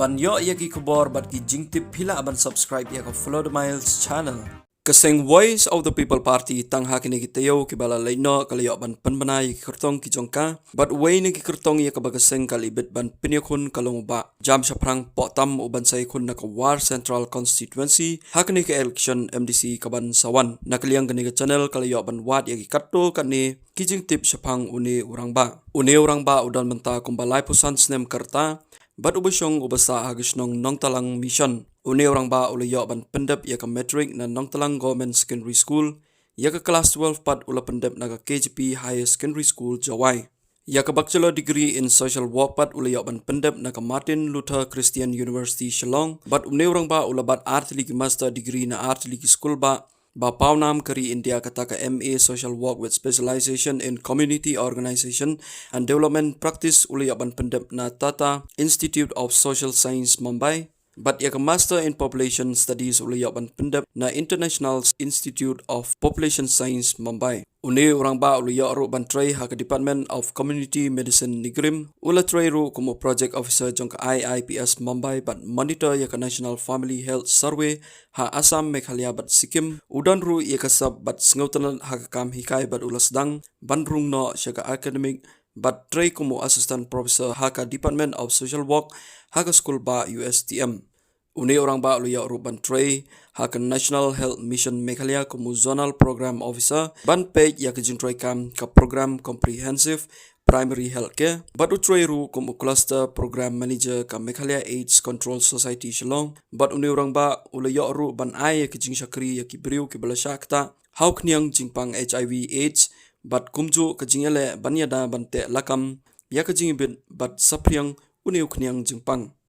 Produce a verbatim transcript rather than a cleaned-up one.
Ban ïoh ïa ki khubor bad ki jingtip, phi lah ban subscribe ïa ka Follow the Miles channel. Ka seng Voice of the People Party tang ha kine ki taïew kiba la leit noh ka la ïoh ban pynbna ïa ki kyrtong ki jong ka, bad uwei na ki kyrtong ïa kaba ka seng ka la ibit ban pynïakhun ka long u Bah Jamshaphrang Pohtam, u ban sa ïakhun na ka War Central Constituency ha kane ka election M D C kaban sa wan. Na ka liang kane ka channel ka la ïoh ban wad ïa ki katto katne ki jingtip shaphang une u rangbah. Une u rangbah u don mynta kumba laiphew san snem ka rta, bad uba shong uba sah ha ka shnong Nongtalang Mission. Une u rangbah u la ïoh ban pyndep ïa ka matric na Nongtalang Government Secondary School, ïa ka class twelve pat u la pyndep na ka K J P Higher Secondary School, Jowai. Ïa ka Bachelor Degree in Social Work pat u la ïoh ban pyndep na ka Martin Luther Christian University, Shillong, bad une u rangbah u la bat artylli ki master degree na artylli ki skul bah ba pawnam ka ri India, kata ka M A Social Work with Specialization in Community Organization and Development Practice u la ïoh ban pyndep na Tata Institute of Social Science, Mumbai. Bad ïa ka Master in Population Studies u la ïoh ban pyndep na International Institute of Population Science, Mumbai. Une u rangbah u la ïoh ruh ban trei ha ka Department of Community Medicine, NEIGRIHMS. U la trei ruh kum u Project Officer jong ka I I P S Mumbai bad monitor ïa ka National Family Health Survey ha Assam, Meghalaya bad Sikkim. U don ruh ïa ka sap bad sngewtynnad ha ka kam hikai bad u la sdang ban rung noh sha ka academic bad trei kum u Assistant Professor ha ka Department of Social Work ha ka skul bah U S T M. Une u rangbah u la ïoh ruh ban trei ha ka National Health Mission Meghalaya kum u Zonal Program Officer ban peit ïa ka jingtrei kam ka Program Comprehensive Primary Health Care, bad u trei ruh kum u Cluster Program Manager ka Meghalaya AIDS Control Society, Shillong. Bad une u rangbah u la ïoh ruh ban ai ïa ka jingshakri ïa ki briew kiba la shah ktah ha u khñiang jingpang H I V AIDS, bad kumjuh ka jingïaleh ban ïada ban teh lakam ïa ka jingibit bad saphriang une u khñiang jingpang.